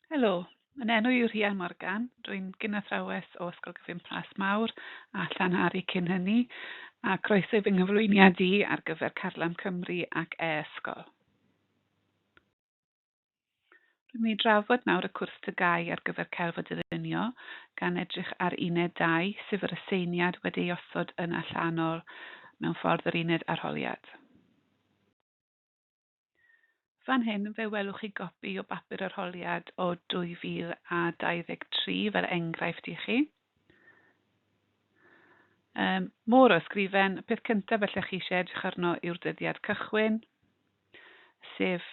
Helo, yn enw i yw Rhian Morgan. Rwy'n gyn-athrawes o Ysgol Gyfun Plas Mawr a Llanhari cyn hynny, a croeso i fy nghyflwyniad i ar gyfer Carlam Cymru ac e-ysgol. Rwy'n mynd i drafod nawr y cwrs TGAU ar gyfer Celf a Dylunio, gan edrych ar Uned 2, sef yr aseiniad wedi ei osod yn allanol mewn ffordd yr uned arholiad. Fan hyn fe welwch chi gopi o bapur arholiad o 2023 fel enghraifft i chi. Um, môr o ysgrifen, y peth cyntaf felly chi eisiau edrych arno yw'r dyddiad cychwyn, sef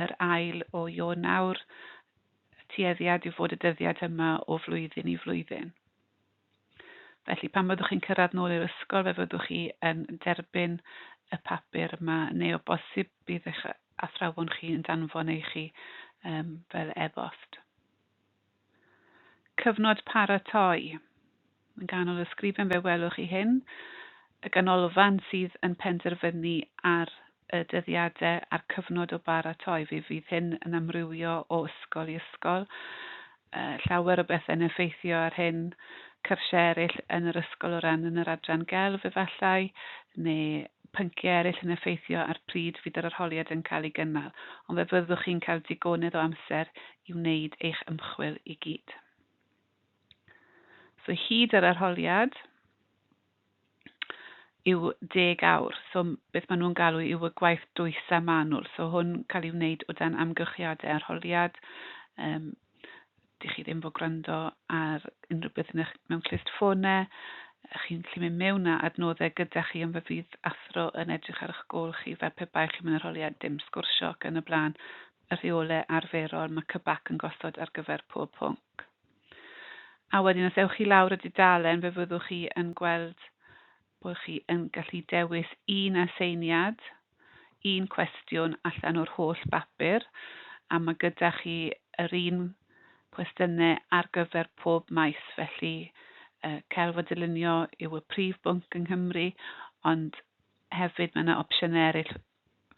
yr ail o Ionawr, tueddiad yw fod y dyddiad yma o flwyddyn i flwyddyn. Felly pan byddwch chi'n cyrraedd nôl i'r ysgol fe fyddwch chi yn derbyn y papur yma neu o bosib bydd eich athrawon chi yn danfon ei chi um, fel e-bost. Cyfnod paratoi. Yn ganol y sgrifen fe welwch chi hyn, y ganolfan sydd yn penderfynu ar y dyddiadau a'r cyfnod o baratoi. Fe fydd hyn yn amrywio o ysgol i ysgol. Llawer o bethau'n effeithio ar hyn, cyrsiau eraill yn yr ysgol o ran yn yr adran gelf efallai, neu pynciau eraill yn effeithio ar pryd fydd yr arholiad yn cael ei gynnal, ond fe fyddwch chi'n cael digonedd o amser i wneud eich ymchwil i gyd. So hyd yr arholiad yw deg awr. So beth maen nhw'n galw yw y gwaith dwys a manwl. So hwn cael ei wneud o dan amgylchiadau arholiad. Um, dych chi ddim fod gwrando ar unrhyw beth yn eich, mewn clustffonau. Chi'n gallu mynd mewn â adnoddau gyda chi, ond fe fydd athro yn edrych ar eich gôl chi fel pe bai chi mewn arholiad, dim sgwrsio ac yn y blaen. Y rheolau arferol mae CBAC yn gosod ar gyfer pob pwnc. A wedyn os ewch chi lawr y dudalen fe fyddwch chi yn gweld bod chi yn gallu dewis un aseiniad, un cwestiwn allan o'r holl bapur, a mae gyda chi yr un cwestiynau ar gyfer pob maes. Felly, celf a dylunio yw y prif bwnc yng Nghymru, ond hefyd mae yna opsiynau eraill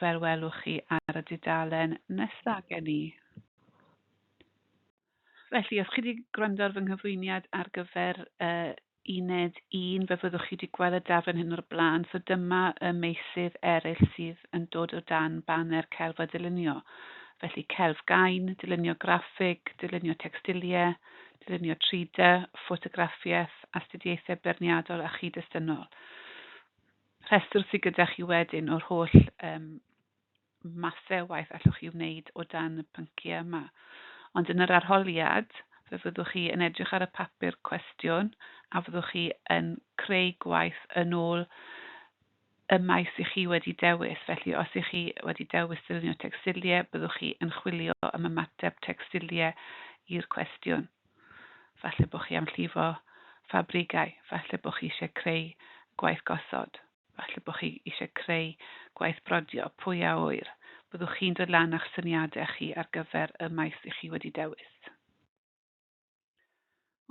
fel welwch chi ar y dudalen nesaf gen i. Felly, os chi wedi gwrando ar fy nghyflwyniad ar gyfer uh, uned 1, fe fyddwch chi wedi gweld y daflen hyn o'r blaen. So dyma y meysydd eraill sydd yn dod o dan baner celf a dylunio. Felly celf gain, dylunio graffig, dylunio tecstiliau, dylunio 3D, ffotograffiaeth, astudiaethau beirniadol a chyd-destynol. Rhestr sydd gyda chi wedyn o'r holl um, mathau o waith allwch chi wneud o dan y pynciau yma. Ond yn yr arholiad, fe fyddwch chi yn edrych ar y papur cwestiwn a fyddwch chi yn creu gwaith yn ôl y maes i chi wedi dewis. Felly, os ych chi wedi dewis dylunio tecstiliau, byddwch chi yn chwilio am ymateb tecstiliau i'r cwestiwn. Falle bod chi am llifo ffabrigau, falle bod chi eisiau creu gwaith gosod. Falle bod chi eisiau creu gwaith brodio, pwy a ŵyr. Byddwch chi'n dod lan â'ch syniadau chi ar gyfer y maes i chi wedi dewis.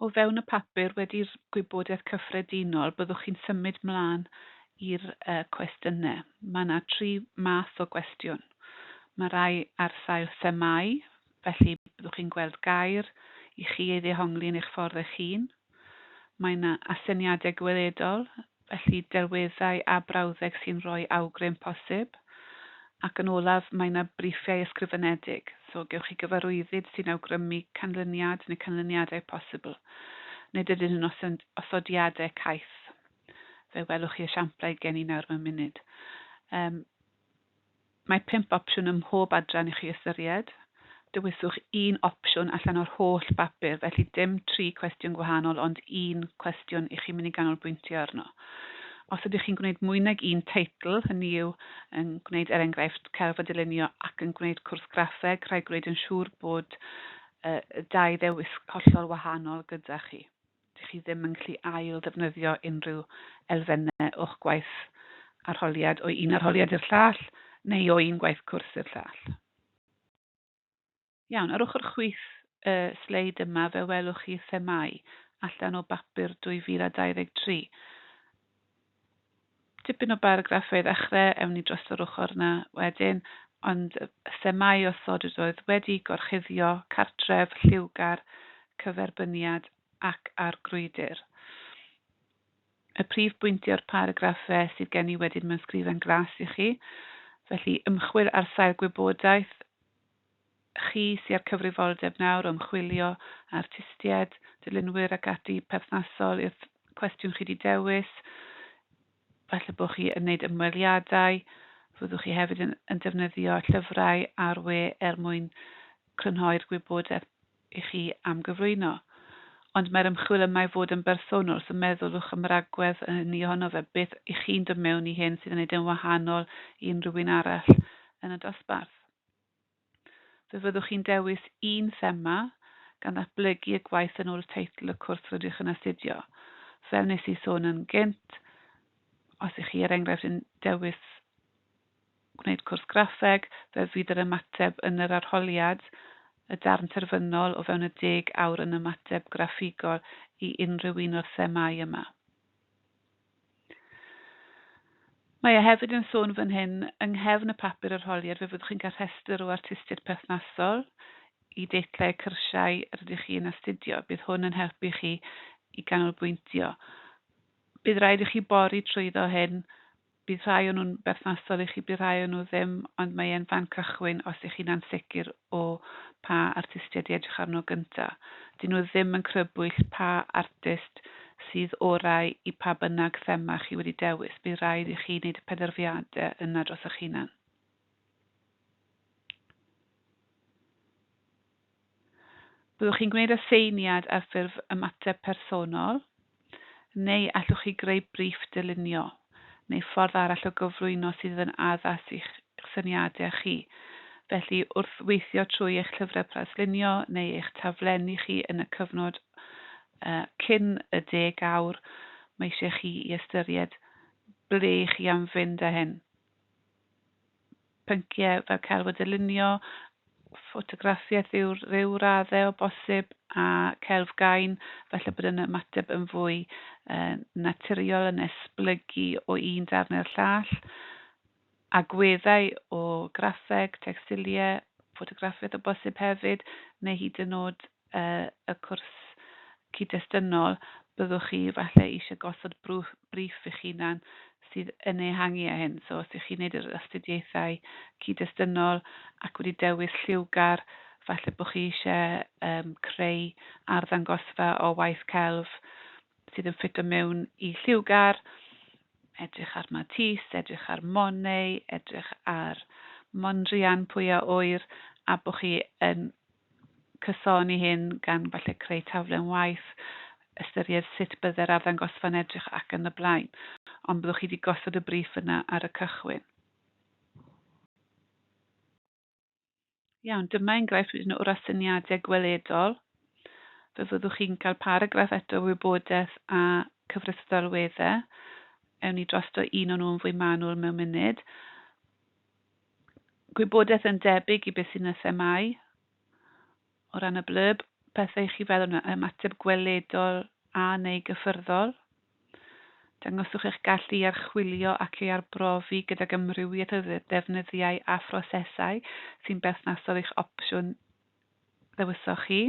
O fewn y papur, wedi'r gwybodaeth cyffredinol, byddwch chi'n symud mlaen i'r uh, cwestiynau. Mae yna tri math o gwestiwn. Mae rai ar sail themâu, felly byddwch chi'n gweld gair i chi ei ddehongli yn eich ffordd eich hun. Mae yna asyniadau gweledol, felly delweddau a brawddeg sy'n rhoi awgrym posib. Ac yn olaf, mae yna briffiau ysgrifenedig, so gewch chi gyfarwyddyd sy'n awgrymu canlyniad neu canlyniadau posibl. Nid ydyn nhw'n osodiadau caeth. Fe welwch chi esiamplau gen i nawr mewn munud. Um, Mae pump opsiwn ym mhob adran i chi ystyried. Dewiswch un opsiwn allan o'r holl bapur, felly dim tri cwestiwn gwahanol ond un cwestiwn i chi'n mynd i ganolbwyntio arno. Os ydych chi'n gwneud mwy nag un teitl, hynny yw yn gwneud er enghraifft celf a dylunio ac yn gwneud cwrs graffeg, rhaid gwneud yn siŵr bod uh, dau ddewis hollol wahanol gyda chi. Dych chi ddim yn gallu ail ddefnyddio unrhyw elfennau o'ch gwaith arholiad o un arholiad i'r llall neu o un gwaith cwrs i'r llall. Iawn, ar ochr chwith y sleid yma fe welwch chi themâu allan o bapur 2023. Tipyn o baragraffau i ddechrau, ewn ni dros yr ochr yna wedyn. Ond y themâu osodwyd oedd wedi gorchuddio, cartref, lliwgar, cyferbyniad ac ar grwydr. Y prif bwyntiau o'r paragraffau sydd gen i wedyn mewn sgrifen glas i chi. Felly, ymchwil ar sail gwybodaeth, chi sydd â'r cyfrifoldeb nawr o ymchwilio artistiaid, dylunwyr ac ati perthnasol i'r cwestiwn chi wedi dewis. Falle bod chi yn gwneud ymweliadau, fyddwch chi hefyd yn, yn defnyddio llyfrau a'r we er mwyn crynhoi'r gwybodaeth i chi am gyflwyno. Ond mae'r ymchwil yma i fod yn bersonol, so meddylwch am yr agwedd hynny ohono fe, beth i chi'n dod mewn i hyn sydd yn gwneud yn wahanol i unrhyw un arall yn y dosbarth. Fe fyddwch chi'n dewis un thema, gan ddatblygu y gwaith yn ôl teitl y cwrs rydych yn astudio. Fel nes i sôn yn gynt, os ych chi er enghraifft yn dewis gwneud cwrs graffeg, fe fydd yr ymateb yn yr arholiad, y darn terfynol o fewn y deg awr yn ymateb graffigol i unrhyw un o'r themâu yma. Mae e hefyd yn sôn fan hyn, yng nghefn y papur arholiad fe fyddwch chi'n cael rhestr o artistiaid perthnasol i deitlau y cyrsiau rydych chi yn astudio. Bydd hwn yn helpu chi i ganolbwyntio. Bydd rhaid i chi bori trwyddo hyn Bydd rhai o nhw'n berthnasol i chi, bydd rhai o nhw ddim, ond mae e'n fan cychwyn os ych chi'n ansicr o pa artistiaid i edrych arno gynta. Dyn nhw ddim yn crybwyll pa artist sydd orau i pa bynnag thema chi wedi dewis, bydd rhaid i chi wneud y penderfyniadau yna dros eich hunan. Byddwch chi'n gwneud aseiniad ar ffurf ymateb personol, neu allwch chi greu briff dylunio, neu ffordd arall o gyflwyno sydd yn addas i'ch syniadau chi. Felly, wrth weithio trwy eich llyfrau praslunio neu eich taflenni chi yn y cyfnod uh, cyn y deg awr, mae eisiau chi i ystyried ble chi am fynd â hyn. pynciau fel celf a dylunio, ffotograffiaeth yw rhyw raddau o bosib, a celf gain, falle bod yn ymateb yn fwy uh, naturiol yn esblygu o un darn i'r llall. Agweddau o graffeg, tecstiliau, ffotograffiaeth o bosib hefyd, neu hyd yn oed uh, y cwrs cyd-destynol, byddwch chi falle eisiau gosod briff i'ch hunan sydd yn ehangu ar hyn. So os ych chi'n gwneud yr astudiaethau cyd-destynol ac wedi dewis lliwgar, falle bod chi eisiau um, creu arddangosfa o waith celf sydd yn ffito mewn i lliwgar, edrych ar Matisse, edrych ar Monet, edrych ar Mondrian, pwy a ŵyr, a bod chi yn cysoni hyn gan falle creu taflen waith, ystyried sut bydde'r arddangosfa'n edrych ac yn y blaen. Ond byddwch chi wedi gosod y briff yna ar y cychwyn. Iawn, dyma enghraifft wedyn o'r asyniadau gweledol. Fe fyddwch chi'n cael paragraff eto o wybodaeth a cyfres o ddelweddau. Ewn ni drosto un o'n nhw yn fwy manwl mewn munud. Gwybodaeth yn debyg i beth sy'n y themâu o ran y blurb, pethau i chi feddwl am ymateb gweledol a neu gyffyrddol. Dangoswch eich gallu i archwilio ac i arbrofi gydag amrywiaeth o ddefnyddiau a phrosesau sy'n berthnasol i'ch opsiwn ddewisoch chi,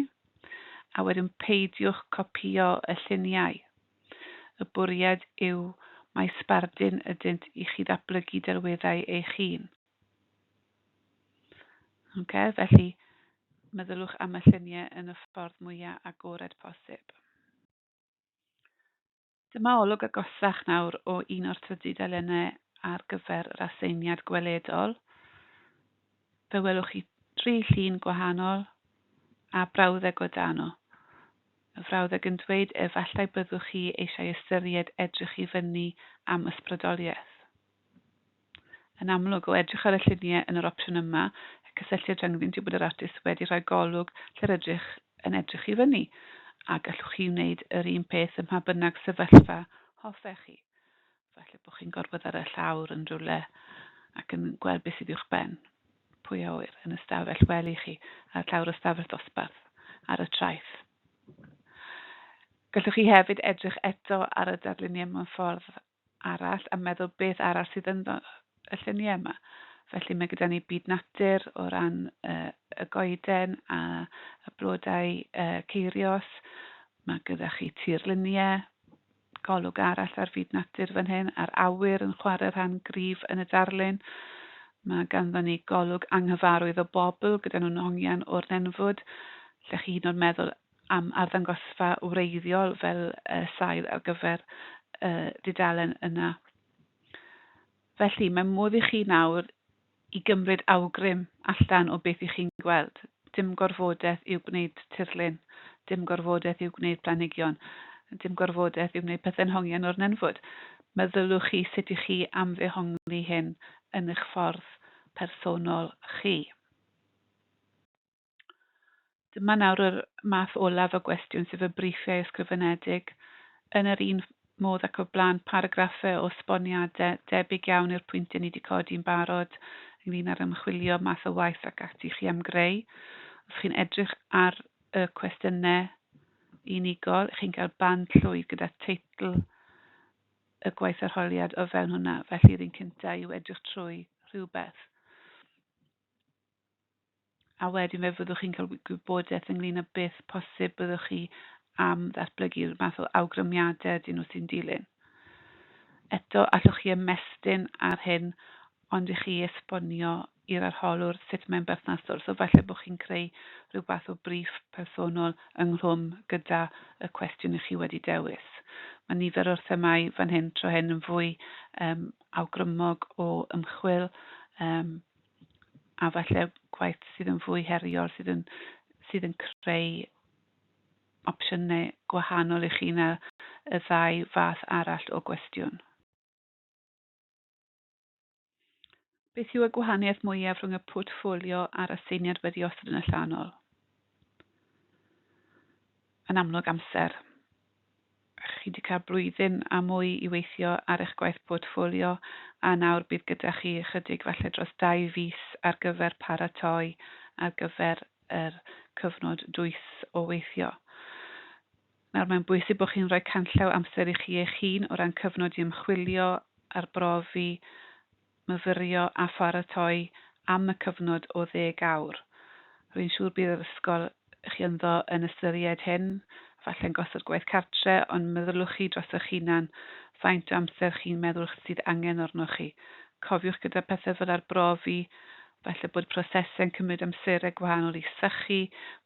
a wedyn peidiwch copïo y lluniau. Y bwriad yw mai sbardun ydynt i chi ddatblygu delweddau eich hun. Okay, felly meddylwch am y lluniau yn y ffordd mwyaf agored posib. Dyma olwg agosach nawr o un o'r tudalennau ar gyfer yr aseiniad gweledol. Fe welwch chi dri llun gwahanol a brawddeg o dan nhw. Y frawddeg yn dweud efallai byddwch chi eisiau ystyried edrych i fyny am ysbrydoliaeth. Yn amlwg, o edrych ar y lluniau yn yr opsiwn yma, y cysylltiad rhyngddynt yw bod yr artist wedi rhoi golwg lle'r ydych yn edrych i fyny, a gallwch chi wneud yr un peth ym mha bynnag sefyllfa hoffech chi. Falle bod chi'n gorfod ar y llawr yn rhywle ac yn gweld beth sydd uwch ben. Pwy a ŵyr, yn y stafell wely chi, ar llawr y stafell ddosbarth, ar y traeth. Gallwch chi hefyd edrych eto ar y darluniau mewn ffordd arall a meddwl beth arall sydd ynddo y lluniau yma. Felly mae gyda ni byd natur o ran y goeden a y blodau ceirios. Mae gyda chi tirluniau, golwg arall ar fyd natur fan hyn, a'r awyr yn chwarae rhan gryf yn y darlun. Mae ganddo ni golwg anghyfarwydd o bobl gyda nhw'n hongian o'r nenfwd, lle chi hyd yn oed meddwl am arddangosfa wreiddiol fel sail ar gyfer y dudalen yna. Felly, mae modd i chi nawr i gymryd awgrym allan o beth i chi'n gweld. Dim gorfodaeth yw gwneud tirlun, dim gorfodaeth yw gwneud planhigion, dim gorfodaeth yw gwneud pethau'n hongian o'r nenfwd. Meddylwch chi sut i chi am ddehongli hyn yn eich ffordd personol chi. Dyma nawr yr math olaf o gwestiwn, sef y briffiau ysgrifenedig. Yn yr un modd ac o blaen, paragraffau o esboniadau debyg iawn i'r pwyntiau ni wedi codi'n barod ynglyn â'r ymchwilio, math o waith ac ati chi am greu. Os chi'n edrych ar y cwestiynau unigol, chi'n cael band llwyd gyda teitl y gwaith arholiad o fewn hwnna. Felly, yr un cyntaf yw edrych trwy rhywbeth. A wedyn fe fyddwch chi'n cael gwybodaeth ynglyn â beth posib byddwch chi am ddatblygu'r math o awgrymiadau ydyn nhw sy'n dilyn. Eto, allwch chi ymestyn ar hyn, ond i chi esbonio i'r arholwr sut mae'n berthnasol. So falle bod chi'n creu rhyw fath o briff personol ynghlwm gyda y cwestiwn i chi wedi dewis. Mae nifer o'r themâu fan hyn tro hyn yn fwy awgrymog o ymchwil, a falle gwaith sydd yn fwy heriol, sydd yn creu opsiynau gwahanol i chi na y ddau fath arall o gwestiwn. Beth yw y gwahaniaeth mwyaf rhwng y portffolio a'r aseiniad wedi osod yn allanol? Yn amlwg amser. Chi wedi cael blwyddyn a mwy i weithio ar eich gwaith portffolio, a nawr bydd gyda chi ychydig falle dros 2 fis ar gyfer paratoi ar gyfer yr cyfnod dwys o weithio. Nawr mae'n bwysig bod chi'n rhoi canllaw amser i chi eich hun o ran cyfnod i ymchwilio, arbrofi, myfyrio a pharatoi am y cyfnod o 10 awr. Rwy'n siŵr bydd yr ysgol chi ynddo yn ystyried hyn, falle'n gosod gwaith cartre, ond meddylwch chi dros eich hunan faint o amser chi'n meddwl sydd angen arnoch chi. Cofiwch gyda pethau fel arbrofi, falle bod prosesau'n cymryd amserau gwahanol i sychu,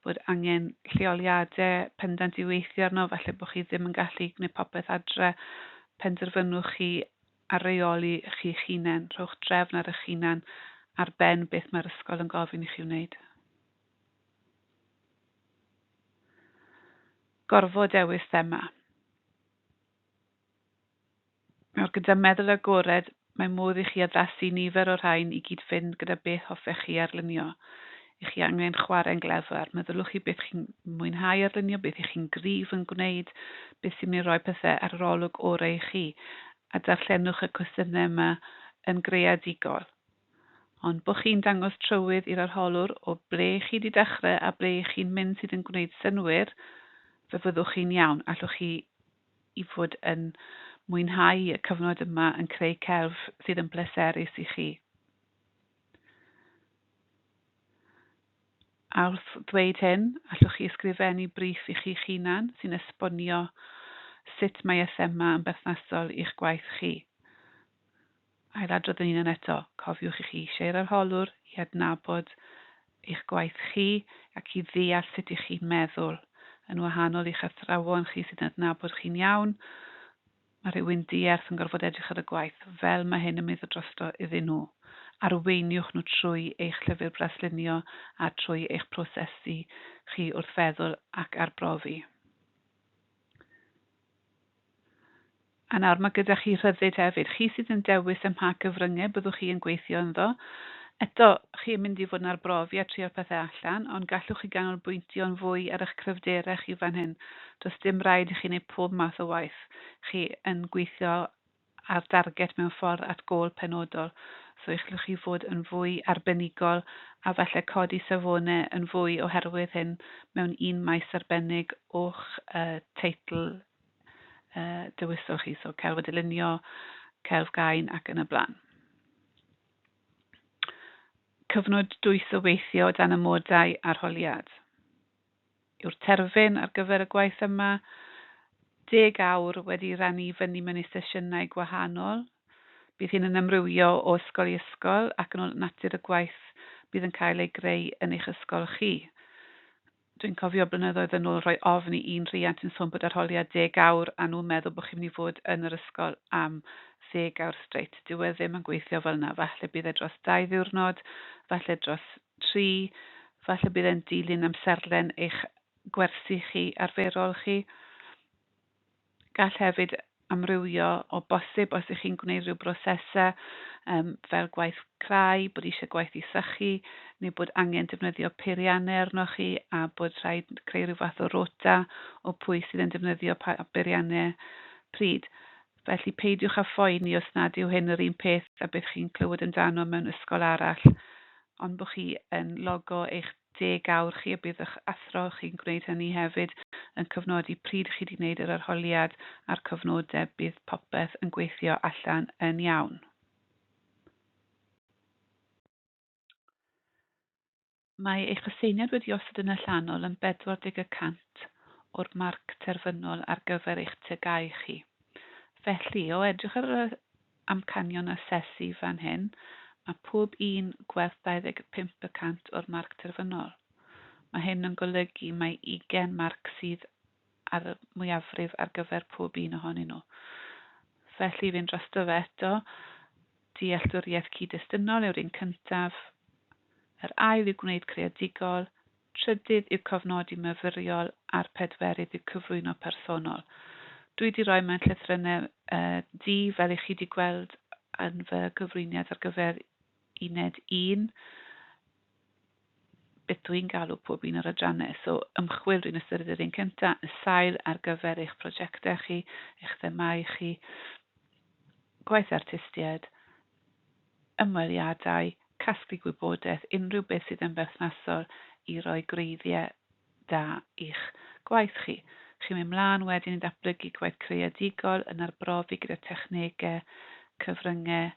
bod angen lleoliadau pendant i weithio arno, falle bod chi ddim yn gallu gwneud popeth adre. Penderfynwch chi ar reoli chi'ch hunain, rhowch drefn ar eich hunan ar ben beth mae'r ysgol yn gofyn i chi wneud. Gorfod dewis thema. Nawr, gyda meddwl agored, mae modd i chi addasu nifer o'r rhain i gyd fynd gyda beth hoffech chi arlunio. I chi angen chwarae'n glyfar. Meddylwch chi beth chi'n mwynhau arlunio, beth i chi'n gryf yn gwneud, beth sy'n mynd i roi pethau ar yr olwg orau i chi, a darllenwch y cwestiynau yma yn greadigol. Ond bod chi'n dangos trywydd i'r arholwr o ble chi wedi dechrau a ble chi'n mynd sydd yn gwneud synnwyr, fe fyddwch chi'n iawn. Allwch chi i fod yn mwynhau y cyfnod yma yn creu celf sydd yn bleserus i chi. A wrth ddweud hyn, allwch chi ysgrifennu briff i chi'ch hunan sy'n esbonio sut mae y thema yn berthnasol i'ch gwaith chi. Ailadrodd yn un eto, cofiwch i chi eisiau'r arholwr i adnabod eich gwaith chi ac i ddeall sut i chi'n meddwl. Yn wahanol i'ch athrawon chi sydd yn adnabod chi'n iawn, mae rhywun dierth yn gorfod edrych ar y gwaith fel mae hyn yn mynd drosto iddyn nhw. Arweiniwch nhw trwy eich llyfr braslunio a trwy eich prosesu chi wrth feddwl ac arbrofi. A nawr mae gyda chi rhyddid hefyd. Chi sydd yn dewis ym mha gyfryngau byddwch chi yn gweithio ynddo. Eto, chi yn mynd i fod yn arbrofi a trio'r pethau allan, ond gallwch chi ganolbwyntio'n fwy ar eich cryfderau chi fan hyn. Does dim rhaid i chi wneud pob math o waith. Chi yn gweithio ar darget mewn ffordd at gôl penodol. So allwch chi fod yn fwy arbenigol a falle codi safonau yn fwy oherwydd hyn mewn un maes arbennig o'ch teitl dewisol chi, so celf a dylunio, celf gain ac yn y blaen. Cyfnod dwys o weithio o dan amodau arholiad yw'r terfyn ar gyfer y gwaith yma. 10 awr wedi rannu i fyny mewn i sesiynau gwahanol. Bydd hyn yn amrywio o ysgol i ysgol ac yn ôl natur y gwaith bydd yn cael ei greu yn eich ysgol chi. Dwi'n cofio blynyddoedd yn ôl rhoi ofn i un rhiant yn sôn bod arholiad 10 awr a nhw'n meddwl bod chi'n mynd i fod yn yr ysgol am 10 awr straight. Dyw e ddim yn gweithio fel yna. Falle bydd e dros 2 ddiwrnod, falle dros 3, falle bydd e'n dilyn amserlen eich gwersi chi arferol chi. Gall hefyd amrywio o bosib os ych chi'n gwneud rhyw brosesau fel gwaith crai, bod eisiau gwaith i sychu, neu bod angen defnyddio peiriannau arnoch chi a bod rhaid creu rhyw fath o rota o pwy sydd yn defnyddio pa beiriannau pryd. Felly peidiwch â phoeni os nad yw hyn yr un peth a beth chi'n clywed amdano mewn ysgol arall, ond bod chi yn logo eich 10 awr chi a bydd eich athro chi'n gwneud hynny hefyd yn cofnodi pryd chi wedi gwneud yr arholiad a'r cyfnodau, bydd popeth yn gweithio allan yn iawn. Mae eich aseiniad wedi osod yn allanol yn 40% o'r marc terfynol ar gyfer eich TGAU chi. Felly, o edrych ar yr amcanion asesu fan hyn, mae pob un gwerth 25% o'r marc terfynol. Mae hyn yn golygu mai 20 marc sydd ar y mwyafrif ar gyfer pob un ohonyn nhw. Felly, fynd drosto fe eto, dealltwriaeth cyd-destunol yw'r un cyntaf, yr ail yw gwneud creadigol, trydydd yw cofnodi myfyriol a'r pedwerydd yw cyflwyno personol. Dwi wedi rhoi mewn llythrennau du fel i chi wedi gweld yn fy gyflwyniad ar gyfer uned 1, beth dwi'n galw pob un o'r adrannau. So ymchwil dwi'n ystyried yr un cyntaf, y sail ar gyfer eich prosiectau chi, eich themâu chi, gwaith artistiaid, ymweliadau, casglu gwybodaeth, unrhyw beth sydd yn berthnasol i roi gwreiddiau da i'ch gwaith chi. Chi'n mynd mlaen wedyn i ddatblygu gwaith creadigol yn arbrofi gyda technegau, cyfryngau,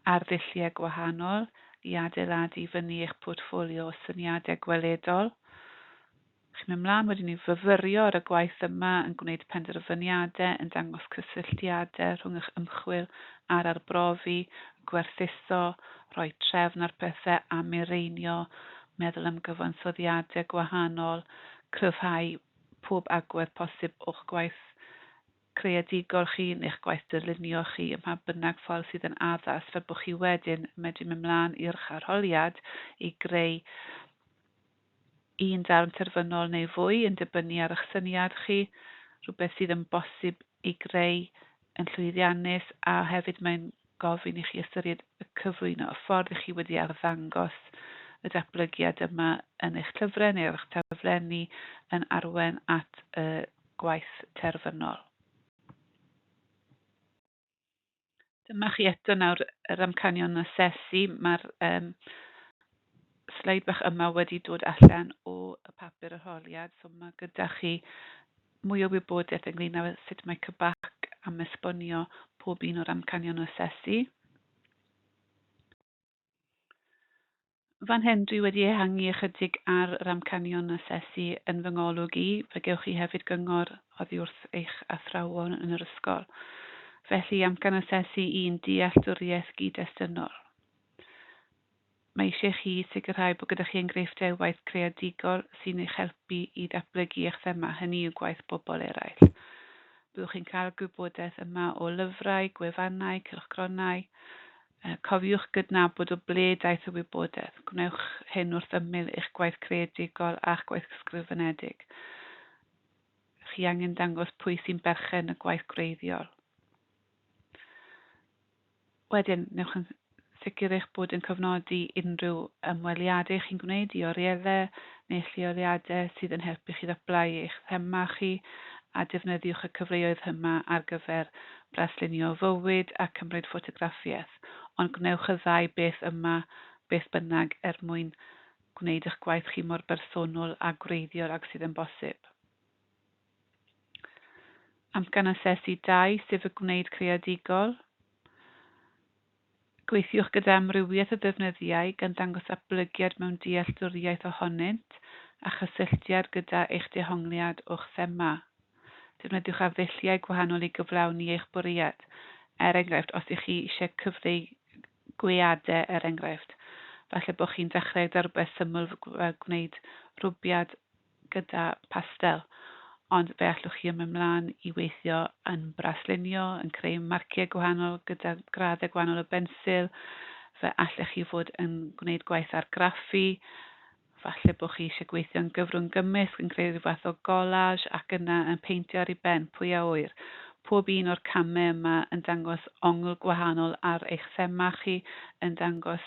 arddulliau gwahanol i adeiladu fyny eich portffolio o syniadau gweledol. Chi'n mynd mlaen wedyn i fyfyrio ar y gwaith yma, yn gwneud penderfyniadau, yn dangos cysylltiadau rhwng eich ymchwil a'r arbrofi, gwerthuso, rhoi trefn ar pethau a mireinio, meddwl am gyfansoddiadau gwahanol, cryfhau pob agwedd posib o'ch gwaith creadigol chi neu'ch gwaith dylunio chi ym mha bynnag ffordd sydd yn addas, fel bod chi wedyn medru mynd mlaen i'r arholiad i greu un darn terfynol neu fwy yn dibynnu ar eich syniad chi, rhywbeth sydd yn bosib i greu yn llwyddiannus, a hefyd mae'n gofyn i chi ystyried y cyflwyno, y ffordd i chi wedi arddangos y datblygiad yma yn eich llyfrau neu ar eich taflenni yn arwain at y gwaith terfynol. Dyma chi eto nawr yr amcanion asesu. Mae'r sleid bach yma wedi dod allan o y papur arholiad, so mae gyda chi mwy o wybodaeth ynglyn â sut mae CBAC am esbonio pob un o'r amcanion asesu. Fan hyn dwi wedi ehangu ychydig ar yr amcanion asesu yn fy ngolwg i, fe gewch chi hefyd gyngor oddi wrth eich athrawon yn yr ysgol. Felly, amcan asesu 1, dealltwriaeth gyd-destunol. Mae eisiau chi sicrhau bod gyda chi enghreifftiau waith creadigol sy'n eich helpu i ddatblygu eich thema, hynny yw gwaith bobl eraill. Byddwch chi'n cael gwybodaeth yma o lyfrau, gwefannau, cylchgronau. Cofiwch gydnabod o ble daeth y wybodaeth. Gwnewch hyn wrth ymyl eich gwaith creadigol a'ch gwaith ysgrifenedig. Chi angen dangos pwy sy'n berchen y gwaith gwreiddiol. Wedyn, newch yn sicr eich bod yn cofnodi unrhyw ymweliadau chi'n gwneud i orielau neu lleoliadau sydd yn helpu chi ddatblygu eich thema chi, a defnyddiwch y cyfleoedd yma ar gyfer braslunio fywyd a cymryd ffotograffiaeth. Ond gwnewch y ddau beth yma beth bynnag er mwyn gwneud eich gwaith chi mor bersonol a gwreiddiol ag sydd yn bosib. Amcan asesu 2, sef y gwneud creadigol. Gweithiwch gyda amrywiaeth o ddefnyddiau gan ddangos datblygiad mewn dealltwriaeth ohonynt a chysylltiad gyda eich dehongliad o'ch thema. Defnyddiwch arddulliau gwahanol i gyflawni eich bwriad. Er enghraifft, os ych chi eisiau cyfleu gweadau, er enghraifft, falle bod chi'n dechrau gyda rhywbeth syml fel gwneud rhwbiad gyda pastel, ond fe allwch chi ymlaen mlaen i weithio yn braslunio, yn creu marciau gwahanol gyda graddau gwahanol o bensil, fe allech chi fod yn gwneud gwaith argraffu, falle bod chi eisiau gweithio yn gyfrwng gymysg, yn creu rhyw fath o collage ac yna yn peintio ar ei ben, pwy a ŵyr. Pob un o'r camau yma yn dangos ongl gwahanol ar eich thema chi, yn dangos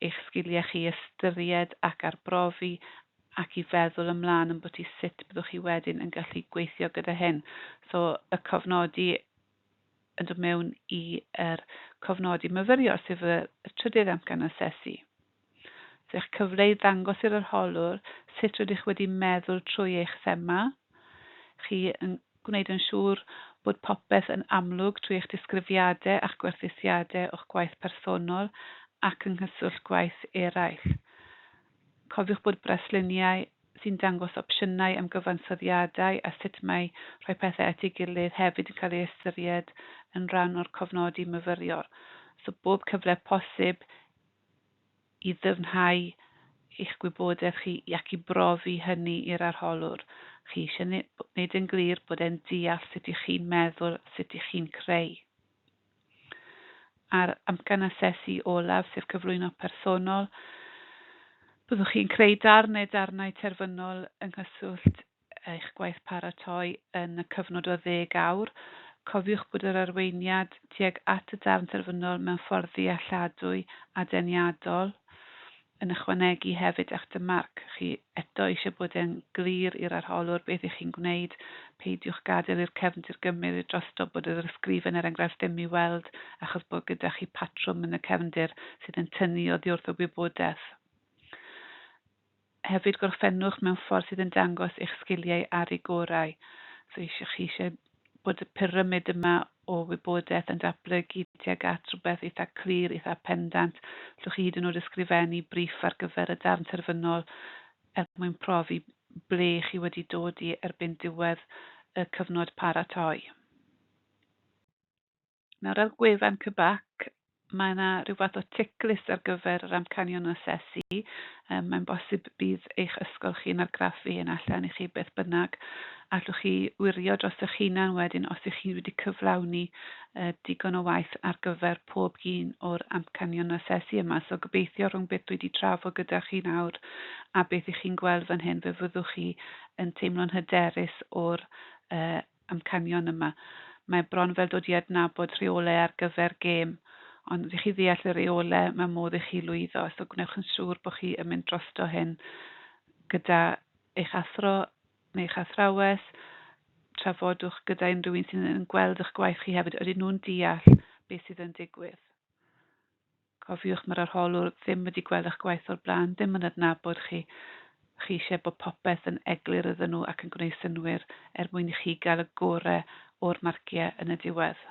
eich sgiliau chi ystyried ac arbrofi ac i feddwl ymlaen ambwti sut byddwch chi wedyn yn gallu gweithio gyda hyn. So y cofnodi yn dod mewn i'r cofnodi myfyrio, sef y trydydd amcan asesu. So eich cyfle i ddangos i'r arholwr sut rydych wedi meddwl trwy eich thema. Chi yn gwneud yn siŵr bod popeth yn amlwg trwy eich disgrifiadau a'ch gwerthusiadau o'ch gwaith personol ac yng nghyswllt gwaith eraill. Cofiwch bod brasluniau sy'n dangos opsiynau am gyfansoddiadau a sut mae rhoi pethau at ei gilydd hefyd yn cael ei ystyried yn rhan o'r cofnodi myfyriol. So bob cyfle posib i ddyfnhau eich gwybodaeth chi ac i brofi hynny i'r arholwr. Chi eisiau wneud yn glir bod e'n deall sut y'ch chi'n meddwl, sut y'ch chi'n creu. A'r amcan asesu olaf, sef cyflwyno personol, byddwch chi'n creu darn neu darnau terfynol yng nghyswllt eich gwaith paratoi yn y cyfnod o ddeg awr. Cofiwch bod yr arweiniad tuag at y darn terfynol mewn ffordd ddealladwy a deniadol. Yn ychwanegu hefyd at y marc, chi eto eisiau bod e'n glir i'r arholwr beth y'ch chi'n gwneud, peidiwch gadael i'r cefndir gymryd drosto bod yr ysgrifen er enghraifft ddim i weld achos bod gyda chi patrwm yn y cefndir sydd yn tynnu oddi wrth y wybodaeth. Hefyd gorffennwch mewn ffordd sydd yn dangos eich sgiliau ar eu gorau. So eisiau chi eisiau bod y pyramid yma o wybodaeth yn datblygu tuag at rhywbeth eitha clir, eitha pendant. Allwch chi hyd yn oed ysgrifennu briff ar gyfer y darn terfynol er mwyn profi ble chi wedi dod i erbyn diwedd y cyfnod paratoi. Nawr ar gwefan CBAC, mae yna rhyw fath o tick list ar gyfer yr amcanion asesu. Um, mae'n bosib bydd eich ysgol chi'n argraffu hyn allan i chi beth bynnag. Allwch chi wirio dros eich hunan wedyn os ych chi wedi cyflawni uh, digon o waith ar gyfer pob un o'r amcanion asesu yma. So gobeithio rhwng beth dwi wedi trafod gyda chi nawr a beth ych chi'n gweld fan hyn, fe fyddwch chi yn teimlo'n hyderus o'r uh, amcanion yma. Mae bron fel dod i adnabod rheolau ar gyfer gêm, ond wrth i chi ddeall y rheolau, mae modd i chi lwyddo. So gwnewch yn siŵr bod chi yn mynd drosto hyn gyda eich athro neu eich athrawes, trafodwch gyda unrhyw un sy'n yn gweld eich gwaith chi hefyd, ydyn nhw'n deall beth sydd yn digwydd. Cofiwch, mae'r arholwr ddim wedi gweld eich gwaith o'r blaen, ddim yn adnabod chi. Chi eisiau bod popeth yn eglur iddyn nhw ac yn gwneud synnwyr er mwyn i chi gael y gorau o'r marciau yn y diwedd.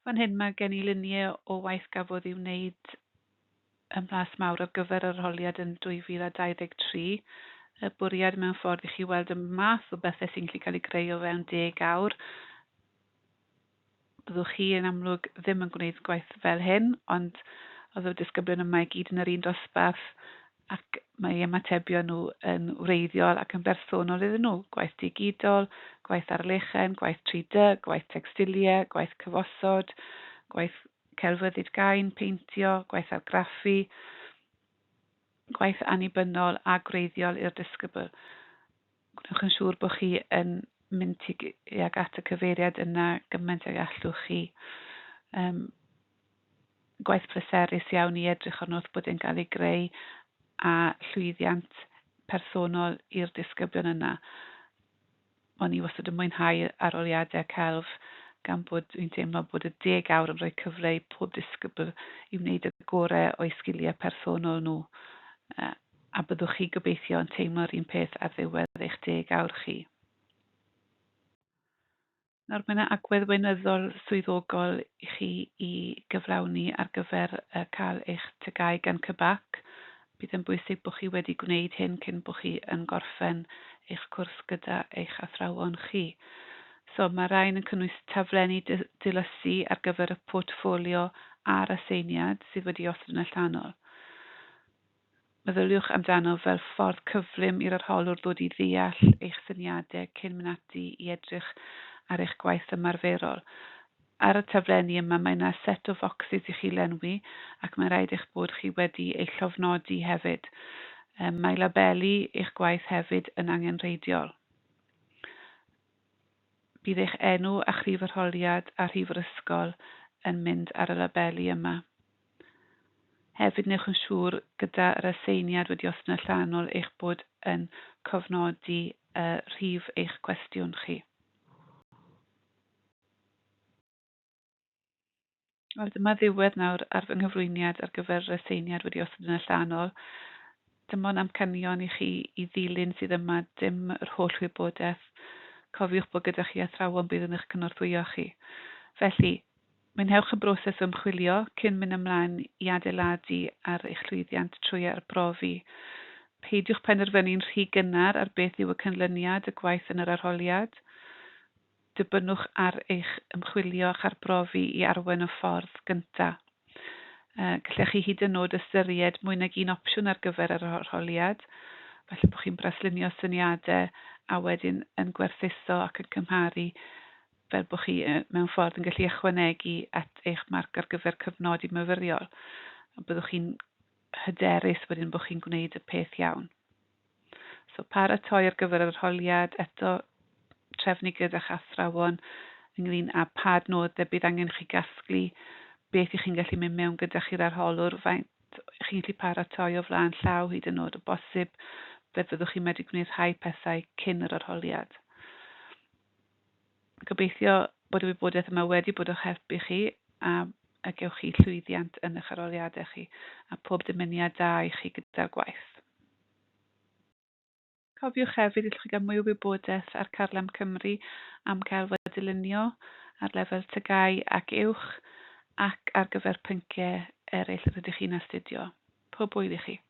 Fan hyn mae gen i luniau o waith gafodd ei wneud ym Mhlas Mawr ar gyfer yr arholiad yn 2023. Y bwriad mewn ffordd i chi weld y math o bethau sy'n gallu cael ei greu o fewn deg awr. Byddwch chi yn amlwg ddim yn gwneud gwaith fel hyn, ond oedd y disgyblion yma i gyd yn yr un dosbarth ac mae eu ymatebion nhw yn wreiddiol ac yn bersonol iddyn nhw. Gwaith digidol, gwaith ar lechen, gwaith 3D, gwaith tecstiliau, gwaith cyfosod, gwaith celfyddyd gain, peintio, gwaith argraffu, gwaith annibynnol a gwreiddiol i'r disgybl. Gwnewch yn siŵr bod chi yn mynd tuag at y cyfeiriad yna gymaint ag allwch chi. Um, gwaith pleserus iawn i edrych arno wrth bod e'n cael ei greu a llwyddiant personol i'r disgyblion yna. O'n i wastad yn mwynhau arholiadau celf gan bod dwi'n teimlo bod y deg awr yn rhoi cyfle i pob disgybl i wneud y gorau o'u sgiliau personol nhw a byddwch chi gobeithio yn teimlo'r un peth ar ddiwedd eich deg awr chi. Nawr mae yna agwedd weinyddol swyddogol i chi i gyflawni ar gyfer cael eich TGAU gan CBAC. Bydd yn bwysig bod chi wedi gwneud hyn cyn bod chi yn gorffen eich cwrs gyda eich athrawon chi. So mae rhain yn cynnwys taflenni dilysu ar gyfer y portffolio a'r aseiniad sydd wedi osod yn allanol. Meddyliwch amdano fel ffordd cyflym i'r arholwr ddod i ddeall eich syniadau cyn mynd ati i edrych ar eich gwaith ymarferol. Ar y taflenni yma mae yna set o focsys i chi lenwi ac mae'n rhaid eich bod chi wedi eu llofnodi hefyd. Mae labelu eich gwaith hefyd yn angenrheidiol. Bydd eich enw a'ch rhif arholiad a rhif yr ysgol yn mynd ar y labeli yma. Hefyd wnewch yn siŵr gyda'r aseiniad wedi osod yn allanol eich bod yn cofnodi rhif eich cwestiwn chi. Wel, dyma ddiwedd nawr ar fy nghyflwyniad ar gyfer yr aseiniad wedi osod yn allanol. Dim ond amcanion i chi i ddilyn sydd yma, dim yr holl wybodaeth. Cofiwch bod gyda chi athrawon bydd yn eich cynorthwyo chi. Felly, Mwynhewch y broses o ymchwilio cyn mynd ymlaen i adeiladu ar eich llwyddiant trwy arbrofi. Peidiwch penderfynu'n rhy gynnar ar beth yw y canlyniad y gwaith yn yr arholiad. Dibynnwch ar eich ymchwilio a'ch arbrofi i arwain y ffordd gyntaf. Gallech chi hyd yn oed ystyried mwy nag un opsiwn ar gyfer yr arholiad, falle bod chi'n braslunio syniadau a wedyn yn gwerthuso ac yn cymharu fel bod chi mewn ffordd yn gallu ychwanegu at eich marc ar gyfer cyfnodi myfyriol. A byddwch chi'n hyderus wedyn bod chi'n gwneud y peth iawn. So paratoi ar gyfer yr arholiad, eto trefnu gyda'ch athrawon ynglyn â pa adnoddau bydd angen chi gasglu, beth ych chi'n gallu mynd mewn gyda chi'r arholwr, faint chi'n gallu paratoi o flaen llaw hyd yn oed o bosib, fe fyddwch chi'n medru gwneud rhai pethau cyn yr arholiad. Gobeithio bod y wybodaeth yma wedi bod o'ch helpu chi a y gewch chi llwyddiant yn eich arholiadau chi a pob dymuniad da i chi gyda'r gwaith. Cofiwch hefyd allwch chi gael mwy o wybodaeth ar Carlam Cymru am celf a dylunio ar lefel TGAU ac uwch ac ar gyfer pynciau eraill rydych chi'n astudio. Pob hwyl i chi.